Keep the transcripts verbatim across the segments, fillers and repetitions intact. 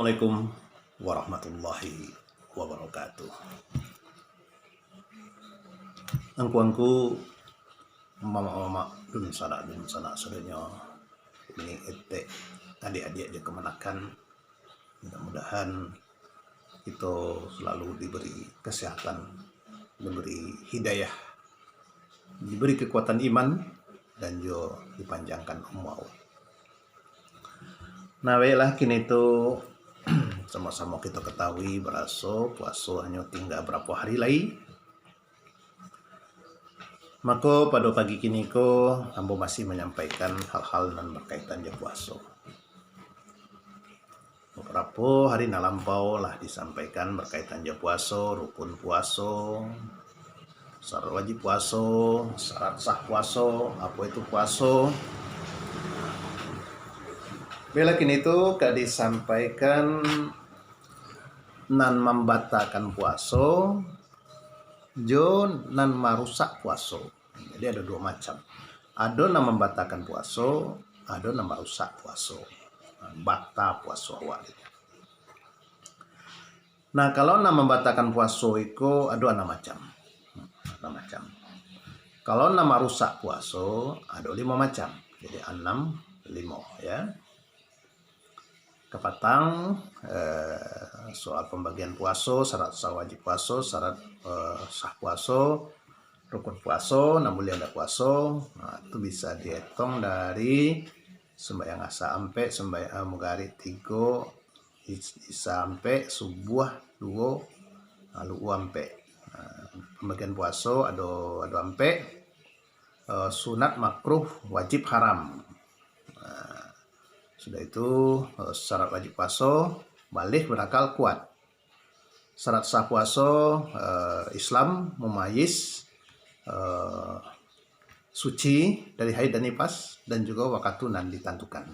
Assalamualaikum warahmatullahi wabarakatuh. Angku-angku, mamak-mamak, dunsanak-dunsanak sadonyo, uni etek, adiak-adiak jo kamanakan, mudah-mudahan kito salalu diberi kesehatan, diberi hidayah, diberi kekuatan iman, dan jo dipanjangkan umua. Nah, baiklah, kini tu samo-samo kito katahui baraso puaso hanyo tingga barapo hari lai. Mako, pado pagi kini ko, ambo masih manyampaikan hal-hal nan berkaitan jo puaso. Babarapo hari nan lampau lah disampaikan berkaitan jo puaso, rukun puaso, syarat wajib puaso, syarat sah puaso, apo itu puaso. Bila kini tu ka disampaikan nan mambatakan puaso, jo nan marusak puaso. Jadi, ado duo macam. Ado nan mambatakan puaso, ado nan marusak puaso. Bata puaso awak tu. Nah, kalau nan mambatakan puaso iko ado anam macam. Anam macam. Kalau nan marusak puaso, ado limo macam. Jadi, anam, limo, ya. Kapatang, eh, soal pambagian puaso, syarat sah wajib puaso, syarat, eh, sah puaso, rukun puaso, nan buliah ndak puaso, nah, tu bisa dietong dari sumbayang asa ampek, sumbayang, eh, mugarik tigo, is-, isa ampek, subuah duo, ah, lu'u ampek. Nah, pambagian puaso ado, ado ampek, eh, sunat, makruh, wajib, haram. Nah, sudah itu, eh, syarat wajib puaso, baligh, berakal, kuat. Syarat sah puaso, eh, Islam, mumayyiz, eh, suci dari haid dan nifas, dan juga wakatu nan ditantukan.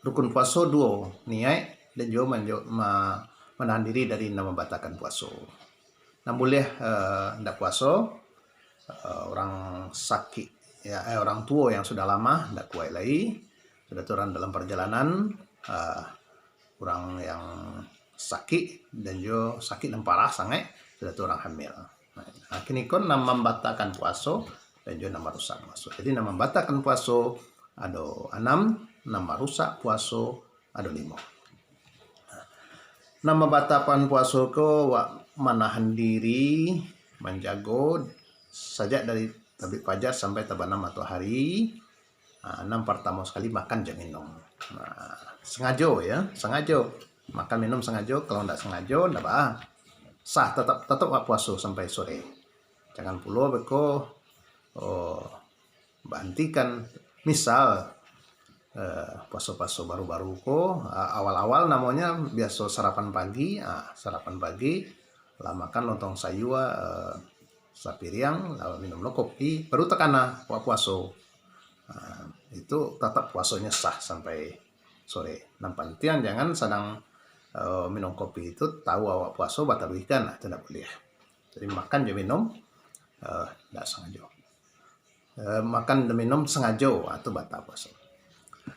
Rukun puaso duo, niaik dan juga manjo-, ma-, manahan diri dari nan mambatakan puaso. Nan buliah, eh, ndak puaso, eh, urang sakik, ya, eh, urang tuo yang sudah lamah, ndak kuaik lai, sudah tu urang dalam parjalanan, eh, urang yang sakik, dan jo sakik nan parah sangaik, sudah tu urang hamil. Nah, kini ko nan mambatakan puaso, dan jo nan marusak puaso. Jadi, nan mambatakan puaso ado anam, nan marusak puaso ado limo. Nan mambatakan puaso ko, awak manahan diri, manjago, sajak dari tabik fajar sampai tabanam matohari. Ha, nan partamo sakali, makan jo minum. Nah, sangajo, ya, sangajo. Makan minum sangajo, kalau ndak sangajo, ndak baa. Sah, tatap, tatap awak puaso sampai sore. Jangan pulo beko, oh, bahantikan. Misal, eh, puaso-puaso baru-baru ko, a-, awal-awal namonyo biaso sarapan pagi, ah, sarapan pagi, lah makan lontong sayua, eh, sapiriang, lalu minum lo kopi, baru takana awak puaso. Ah, itu tatap puasonyo sah sampai sore. Nan pantiang jangan sadang, eh, minum kopi itu tahu awak puaso, bataruihkan, nah, itu ndak buliah. Jadi, makan jo minum, eh, ndak sangajo. Eh, makan dan minum sangajo, ah, tu bata puaso.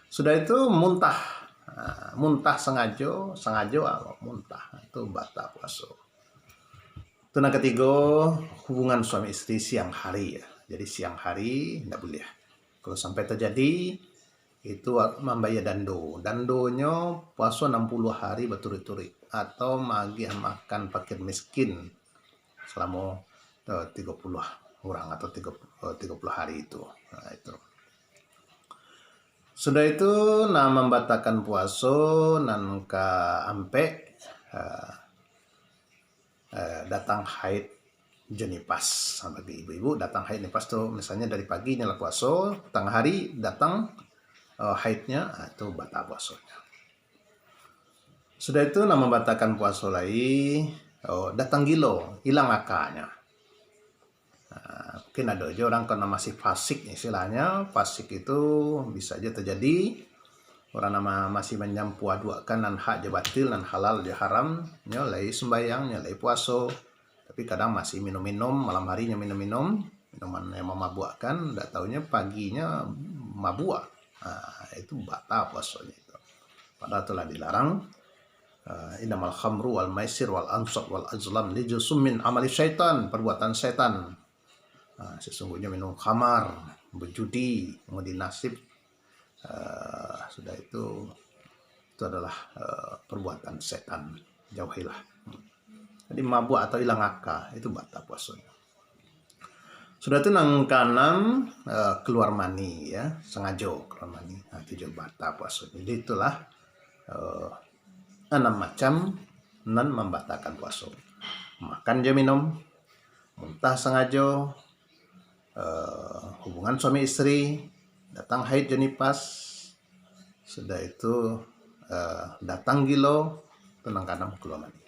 Sudah itu muntah. Ah, muntah sangajo, sangajo, ah, muntah. Ah, tu bata puaso. Tu nan katigo, hubungan suami isteri siang hari, ya. Jadi, siang hari ndak buliah. Kalau sampai terjadi, itu mambayia dando. Dandonyo puaso anam puluah hari baturuik-turuik, atau magiah makan fakir miskin salamo, eh, tigo puluah urang atau tigo, eh, tigo puluah hari itu. Nah, itu. Sudah itu, nan mambatakan puaso nan kaampek, eh, eh, datang haid jo nifas. Bagi ibu-ibu, datang haid nifas tu, misalnya dari pagi nyo lah puaso, tangah hari datang, eh, haidnya, ah, tu bata puasonyo. Sudah itu, nan mambatakan puaso lai, oh, datang gilo, ilang akanyo. Ah, mungkin ado juo urang ko nan masih fasik, istilahnyo fasik itu bisa juo terjadi. Urang nan ma-, masih manyampuaduakkan nan hak jo batil, nan halal jo haram, nyo lai sumbayang, nyo lai puaso, tapi kadang masih minum-minum, malam hari nyo minum-minum, minuman yang mamabuakkan, ndak taunyo paginyo mabuak. Ah, itu bata puasonyo itu. Padahal tu lah dilarang, eh, "Innamal khamru wal maisir wal ansab wal azlam rijsum min amali syaitan," perbuatan setan. Ha, sesungguhnya minum khamar, berjudi, mengundi nasib, eh, sudah itu, itu adalah, eh, perbuatan setan. Jauhilah. Jadi mabuk atau ilang aka, itu batal puasonyo. Sudah tu nan kaanam, eh, keluar mani, ya, sangajo keluar mani. Nah, itu juo batal puaso. Jadi itulah, eh, anam macam nan mambatalkan puaso. Makan jo minum, muntah sangajo, eh, hubungan suami isteri, datang haid jo nifas, sudah itu, eh, datang gilo, tu nan kaanam keluar mani.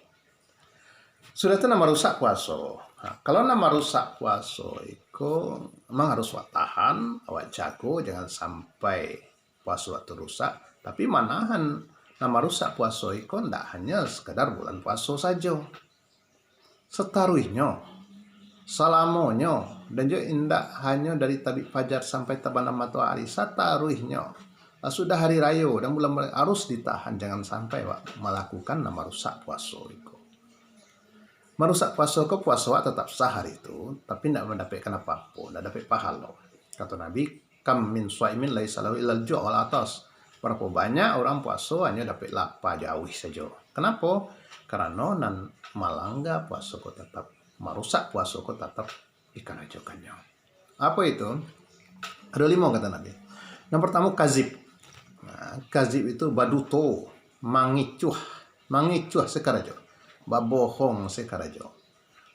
Sudah tu nan marusak puaso. Ha, kalau nan marusak puaso iko, memang harus awak tahan, awak jago, jangan sampai puaso awak tu rusak. Tapi manahan nan marusak puaso iko ndak hanya sekadar bulan puaso sajo. Sataruihnyo, salamonyo, dan juo indak hanyo dari tabik fajar sampai tabanam matoari, sataruihnyo. Lah sudah hari rayo dan bulan, harus ditahan, jangan sampai awak malakukan nan marusak puaso iko. Marusak puaso ko, puaso awak tatap sah hari tu, tapi ndak mandapekkan apo-apo, ndak dapek pahalo. Kato Nabi, "Kam min shaimin laisa lahu illal ju' wal atas." Barapo banyak urang puaso hanyo dapek lapa jo auih sajo. Kanapo? Karano nan malangga puaso ko tatap, marusak puaso ko tatap dikarajokannyo. Apo itu? Ado limo, kato Nabi. Nan partamo, kazib. Nah, kazib itu baduto, mangicuah, mangicuah sakarajo, babohong sakarajo.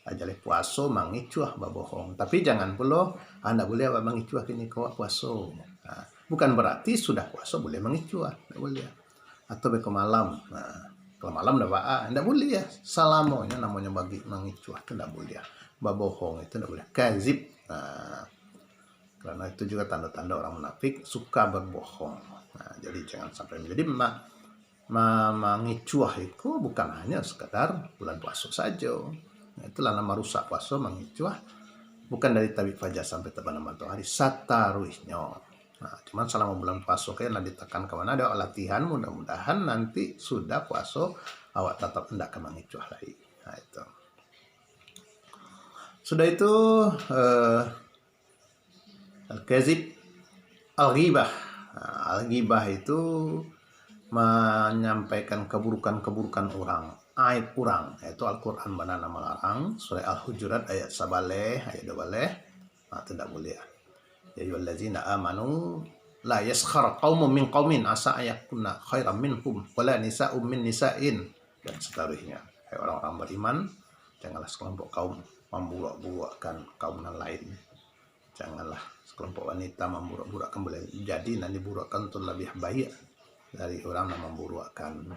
Lah jaleh puaso, mangicuah, babohong. Tapi jangan pulo, ah, ndak buliah mangicuah kiniko puaso. Nah, bukan berarti sudah puaso buliah mangicuah, ndak buliah. Atau beko malam. Nah, kalau malam ndak baa, ndak buliah. Salamonyo namonyo bagi mangicuah tu ndak buliah. Babohong itu ndak buliah. Kazib. Nah, karano itu juo tando-tando urang munafik, suka berbohong. Nah, jadi jangan sampai. Jadi ma-, ma-, mangicuah iko bukan hanyo sekadar bulan puaso sajo. Nah, itulah nan marusak puaso, mangicuah, bukan dari tabik fajar sampai tabanam matoari, sataruihnyo. Nah, cuman salamo bulan puaso ko nan ditekan ka mano, ado latihan, mudah-mudahan nanti sudah puaso awak tatap indak ka mangicuah lai. Nah, itu. Sudah itu, eh, al-kazib, al-ghibah. Nah, al-ghibah itu manyampaikan keburukan-keburukan urang, aib urang. Itu Al-Quran bana nan malarang, surah Al-Hujurat ayat sabaleh, ayat dua baleh. Nah, tu ndak buliah. "Ya ayyuhallazina amanu la yaskhar qaumun min qaumin asa an yakuna khairan minhum wala nisa'un min nisa'in." Dan seterusnya. Hai orang-orang beriman, janganlah sekelompok kaum memburuak-buruakkan kaum nan lain. Janganlah sekelompok wanita memburuak-buruakkan, boleh jadi nan diburuakkan tu lebih baik dari urang nan memburuakkan.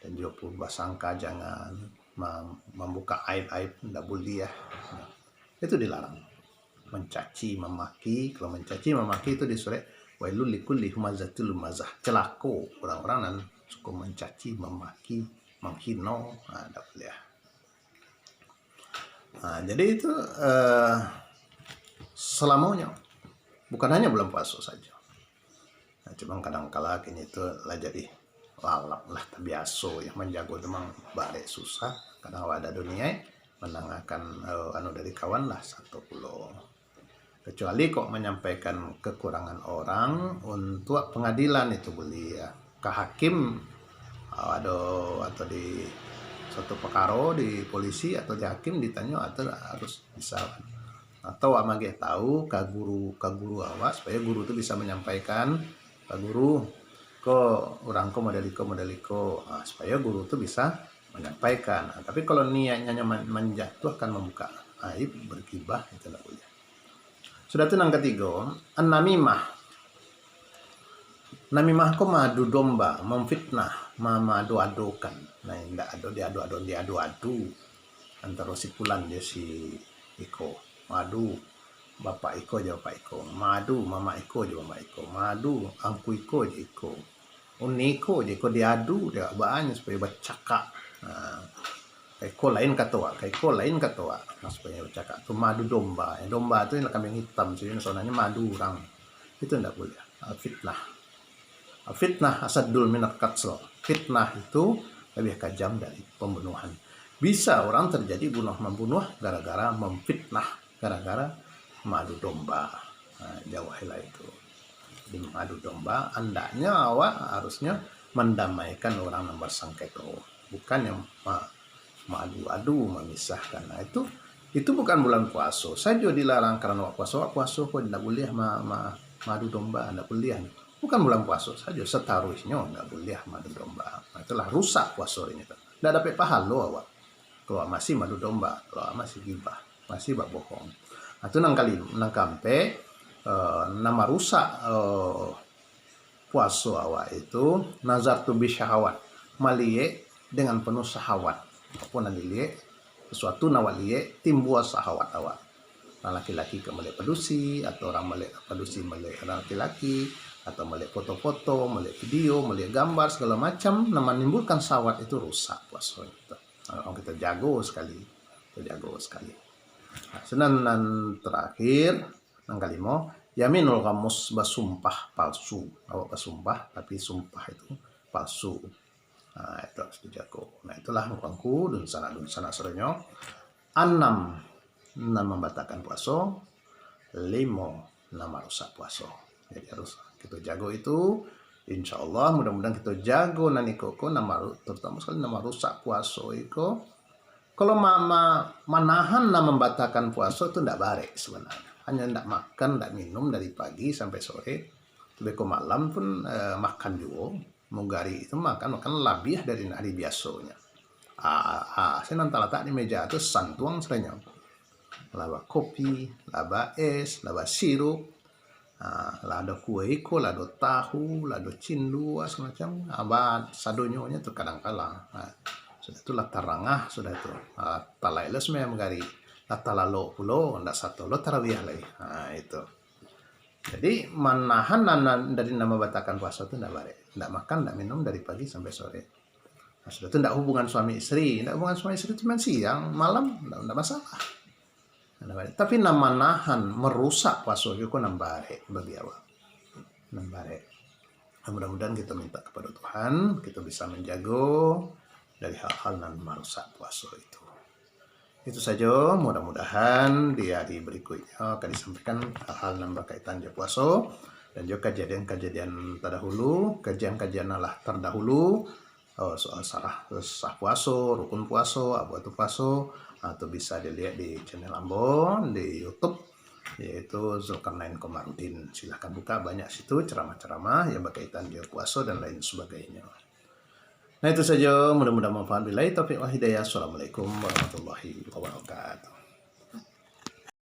Dan juo putuih basangka, jangan mem-, membuka aib-aib, ndak buliah. Itu dilarang. Mencaci, memaki, kalau mencaci, memaki itu di surah, "Wailul likulli humazatil lumazah." Celako urang-urang nan suko mencaci, memaki, menghino, nah, ndak buliah. Nah, jadi itu, eh, salamonyo. Bukan hanyo bulan puaso sajo. Nah, cuman kadang kala kini tu lah jadi lalap lah, tabiaso, yang manjago tu mang barek susah. Kadang awak ado niaik mandangakan, eh, anu dari kawan lah, satu pulo. Kecuali kok manyampaikan kekurangan orang untuak pangadilan, itu buliah. Ka hakim, ah, ado atau di suatu pakaro di polisi atau di hakim ditanyo, atau harus bisa. Atau awak magiah tahu ka guru, ka guru awak, supaya guru tu bisa manyampaikan ka guru, ko urang ko model iko, model iko, ah, supaya guru tu bisa manyampaikan. Ah, tapi kalau niatnyo hanyo man-, manjatuahkan, mambuka aib, bergibah, itu ndak buliah. Sudah tu nan katigo, an-namimah. Namimah ko maadu domba, mamfitnah, ma-, maado-adokan. Nah, indak ado diado-ado, diado-ado antaro si pulan jo si iko. Maadu bapak iko jo bapak iko. Maadu mamak iko jo mamak iko. Maadu angku iko jo iko. Uni iko jo iko diadu, dek baa nyo supayo bacakak. Nah, ka iko lain kato awak, ka iko lain kato awak. Nah, supayo bacakak tu maadu domba. Domba tu ialah kambing hitam, jadi sabananyo maadu urang. Itu ndak buliah. Al-fitnah. Al-fitnah asaddul minal qatl. Fitnah itu lebih kajam dari pembunuhan. Bisa orang terjadi bunuh-membunuh gara-gara memfitnah, gara-gara mengadu domba. Nah, jauahilah itu. Jadi mengadu domba, andaknya awak harusnya mendamaikan orang yang bersengketa, bukan yang ma-, mengadu-adu, memisahkan. Nah, itu itu bukan bulan puaso sajo dilarang karena awak puaso, awak puaso ko ndak buliah ma-, ma-, mengadu domba, ndak buliah. Bukan bulan puaso sajo, sataruihnyo ndak buliah mengadu domba. Nah, itulah rusak puaso ini tu. Ndak dapek pahalo awak. Kalau awak masih mengadu domba, kalau awak masih gibah, masih babohong. Nah, itu nang kali, nang kaampek, eh, nang marusak, eh, puaso awak itu nazar tu bisyahawat, maliek dengan penuh syahwat. Apo nan diliek, sesuatu nan awak liek timbua syahwat awak. Orang laki-laki ka maliek padusi, atau orang maliek padusi maliek orang laki-laki, atau maliek foto-foto, maliek video, maliek gambar, segala macam, nan manimbulkan syahwat itu rusak puaso itu. Nah, kito jago sakali, kito jago sakali. Nah, sudah nan terakhir, nang kalimo, yaminul ghamus, basumpah palsu. Awak basumpah, tapi sumpah itu palsu. Nah, itu harus dijago. Nah, itulah angku-angku, dunsanak-dunsanak sadonyo. Anam nan mambatalkan puaso, limo nan marusak puaso. Jadi harus kito jago itu. Insya Allah, mudah-mudahan kito jago nan iko ko, nan maru-, terutama sekali nan marusak puaso iko. Kalau ma-, ma-, manahan nan mambatalkan puaso tu ndak barek sebenarnya. Hanya ndak makan, ndak minum dari pagi sampai sore. Tapi ko malam pun, eh, makan juo. Mugari itu makan, makan labiah dari hari biasonyo. Ah, ah, sia nan talatak di meja tu santuang sadonyo. Lah bakopi, lah baes, lah basirup, ah, lah ado kue iko, lah ado tahu, lah ado cindua, segala macam. Ah, ba-, sadonyonyo tu kadang kala. Ah, sudah tu lah tarangah, sudah tu. Ah, talaik lo sumbayang mugari. Lah talalok pulo, ndak sato lo tarawiah lai. Ah, itu. Jadi, manahan nan, nan, dari nan mambatalkan puaso tu ndak barek. Ndak makan, ndak minum dari pagi sampai sore. Nah, sudah tu ndak hubungan suami isteri. Ndak hubungan suami isteri tu main siang, malam, ndak, ndak masalah. Ndak barek. Tapi nan manahan, marusak puaso juo ko nan barek bagi awak. Nan barek. Nah, mudah-mudahan kito minta kapado Tuhan, kito bisa manjago dari hal-hal nan marusak puaso itu. Itu sajo, mudah-mudahan di hari barikuiknyo akan disampaikan hal-hal nan bakaitan jo puaso, dan jo kajadian-kajadian tadahulu, kajian-kajian nan lah tardahulu, eh, soal sah, sah puaso, rukun puaso, apo tu puaso, ah, tu bisa diliek di channel ambo di YouTube, yaitu Zulkarnain Komarudin. Silahkan buka, banyak situ ceramah-ceramah yang bakaitan jo puaso dan lain sabagainyo. Nah, itu sajo, mudah-mudahan manfaat. Billahi taufiq wal hidayah. Assalamualaikum warahmatullahi wabarakatuh.